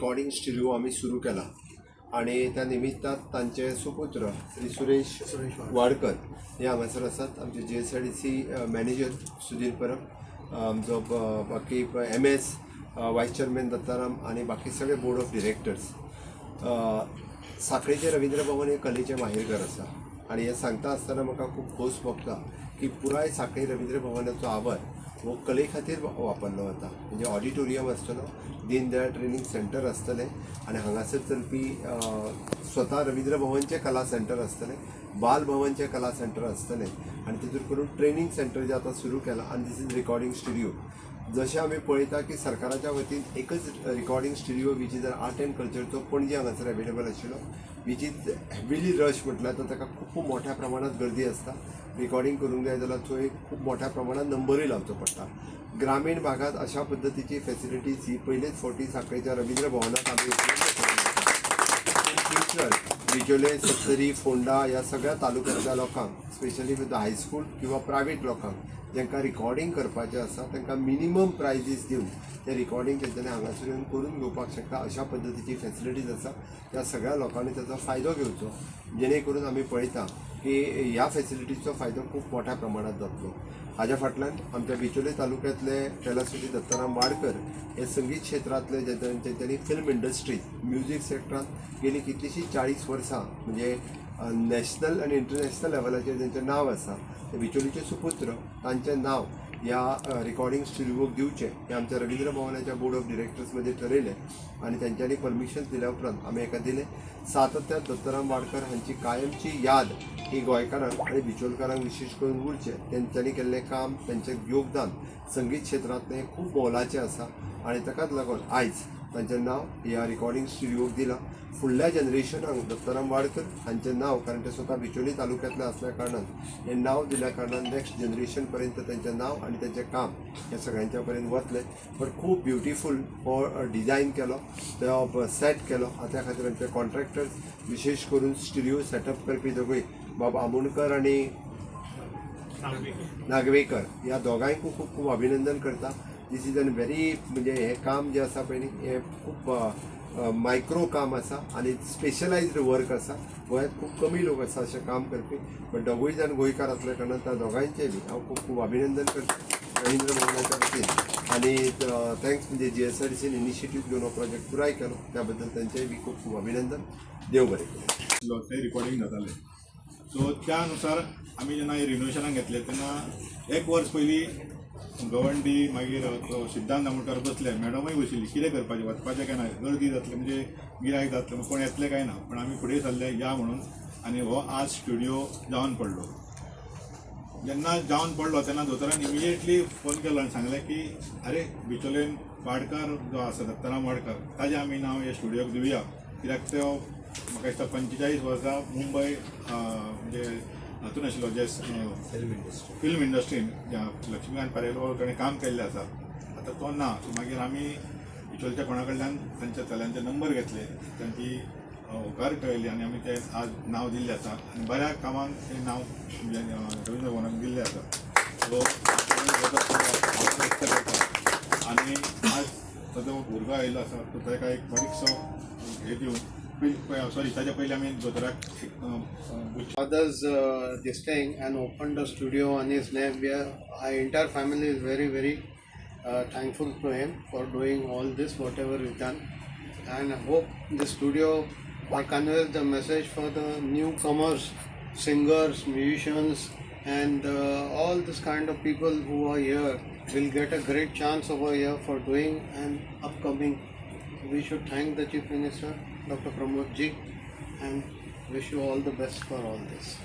Recording studio आमी सुरू केला आणि त्या निमित्तान तांचे सुपुत्र श्री सुरेश वाडकर हे हांगासर आसात. आमचे जीएसआयडीसी मॅनेजर सुधीर परब, आमचो बाकी एमएस, वायस चेअरमॅन दत्ताराम आणि बाकी सगळे बोर्ड ऑफ डिरेक्टर्स. साखळेचें रवींद्र भवन हें कलेचें माहेरघर आसा आनी हें सांगता आसतना म्हाका खूब खोस भोगता की पुराय साखळी रवींद्र भवनाचो आवार हो कले खातीर वापरलो वता. म्हणजे ऑडिटोरियम आसतलो, दीनदयाळ ट्रेनींग सेंटर आसतलें आनी हांगासर चलपी स्वता रवींद्र भवनचें कला सेंटर आसतलें, बाल भवनचें कला सेंटर आसतलें आनी तितून करून ट्रेनींग सेंटर जें आतां सुरू केलां आनी this is recording studio. जशें आमी पळयता की सरकाराच्या वतीन एकच recording studio, which is art and कल्चरचो, Panaji हांगासर अवेलेबल आशिल्लो, which is heavily rush. म्हटल्यार आतां ताका खूब मोठ्या प्रमाणात गर्दी आसता. रिकॉर्डिंग करूंक जाय जाल्यार थंय खूब मोठ्या प्रमाणात नंबरूय लावचो पडटा. ग्रामीण भागात अशा पद्दतीची फॅसिलिटीज ही पयलेच फावटी साखळेच्या रवींद्र भवनात आमी उपलब्ध करून दिता. इन फ्युचर बिचोले, सत्तरी, फोंडा ह्या सगळ्या तालुक्यांतल्या लोकांक, स्पेशली विथ हायस्कूल किंवा प्रायवेट लोकांक जांकां रिकॉर्डिंग करपाचें आसा, तांकां मिनिमम प्रायजीस दिवन ते रिकॉर्डिंग तेंच्यांनी हांगासर येवन करून घेवपाक शकता, अशा पद्दतीची फॅसिलिटीज आसा. त्या सगळ्या लोकांनी ताचो फायदो घेवचो, जेणे करून आमी पळयता की ह्या फॅसिलिटीचो फायदो खूब मोठ्या प्रमाणात जातलो. हाज्या फाटल्यान आमच्या बिचोले तालुक्यांतले कलाश्री दत्ताराम वाडकर हे संगीत क्षेत्रांतले, जे तेंच्यांनी फिल्म इंडस्ट्रीज, म्युजीक सेक्टरांत गेली कितलींशीं 40 वर्सां, म्हणजे नॅशनल आनी इंटरनॅशनल लेवलाचेर तेंचें नांव आसा, ते बिचोलीचे सुपुत्र, तांचें नांव ह्या रिकॉर्डिंग स्टुडिओक दिवचें हें आमच्या रवींद्र भवनाच्या बोर्ड ऑफ डिरेक्टर्समध्ये ठरयलें आनी तेंच्यांनी परमिशन दिल्या उपरांत आमी हेका दिलें. सातत्यान दत्ताराम वाडकर हांची कायमची याद ही गोंयकारांक आनी बिचोलकारांक विशेश करून उरचें. तेंच्यांनी केल्लें काम, तेंचें योगदान संगीत क्षेत्रांतलें खूब मोलाचें आसा आनी ताकाच लागून आयज तांचें नांव ह्या रिकॉर्डिंग स्टुडिओक दिलां. फुडल्या जनरेशनाक दत्ताराम वाडकर हांचें नांव, कारण ते स्वता बिचोली तालुक्यांतले आसल्या कारणान, हें नांव दिल्या कारणान नेक्स्ट जनरेशन पर्यंत तेंचें नांव आनी तेंचें काम हें सगळ्यांच्या पर्यंत वतलें. बट खूब ब्युटिफूल हो डिझायन केलो, तो सेट केलो. त्या खातीर आमचे कॉन्ट्रॅक्टर्स, विशेश करून स्टुडिओ सेटअप करपी दोगूय बाब आमोणकर आनी नागवेकर, ह्या दोगांयकूय खूब खूब अभिनंदन करता. दीस is an very, म्हणजे हें काम जें आसा पळय न्ही, हें खूब मायक्रो काम आसा आनी स्पेशलायज्ड वर्क आसा. गोंयांत खूब कमी लोक आसा अशें काम करपी, बट दोगूय जाण गोंयकार आसल्या कारणान त्या दोगांयचें बी हांव खूब खूब अभिनंदन करता रवींद्र भवनाच्या वतीन. आनी thanks, म्हणजे जीएसआयडीसीन इनिशिएटीव घेवन हो प्रोजेक्ट पुराय केलो, त्या बद्दल तेंचेय बी खूब खूब अभिनंदन. देव बरें करूं. ते रिकॉर्डिंग जातालें. सो त्या अनुसार आमी जेन्ना रिनोवेशनाक घेतलें तेन्ना एक वर्स पयलीं गवंडी, मागीर तो सिद्धांत आमोणकर बसले, मॅडमूय बशिल्ली, कितें करपाचें, वचपाचें काय ना, गर्दी जातली, म्हणजे गिरायक जातलें, कोण येतलें काय ना. पण आमी फुडें सरले या म्हणून आनी हो आज स्टुडिओ जावन पडलो. जेन्ना जावन पडलो तेन्ना दोतोरान इमिजिएटली फोन केलो आनी सांगलें की अरे, बिचोलेन वाडकार जो आसा, दत्ताराम वाडकर, ताजें आमी नांव हे स्टुडियोक दिवया, कित्याक तो म्हाका दिसता 45 वर्सां मुंबय म्हणजे हातून आशिल्लो, जे फिल्म इंडस्ट्रीन लक्ष्मीकांत पारेलकर ताणें काम केल्लें आसा. आतां तो ना. सो मागीर आमी बिचोलच्या कोणा कडल्यान तांच्या चल्यांचे नंबर घेतले, तांची होकार कळयली आनी आमी ते आज नांव दिल्लें आसा आनी बऱ्या कामाक तें नांव म्हणजे रवींद्र भवनाक दिल्लें आसा. सो व्यक्त करता आनी आज ताजो भुरगो आयिल्लो आसा, तो ताका एक बारीकसो हे दिवन, सॉरी, ताच्या पयलीं आमी दोतोराक एक गुच्छ Father's this thing and opened a studio on his name. We are, our entire family is very, very thankful to him for doing all this, whatever is done. And I hope the studio conveys the message for the newcomers, singers, musicians, and all this kind of people who are here will get a great chance over here for doing and upcoming. We should thank the Chief Minister, Dr. Pramod Ji, and wish you all the best for all this.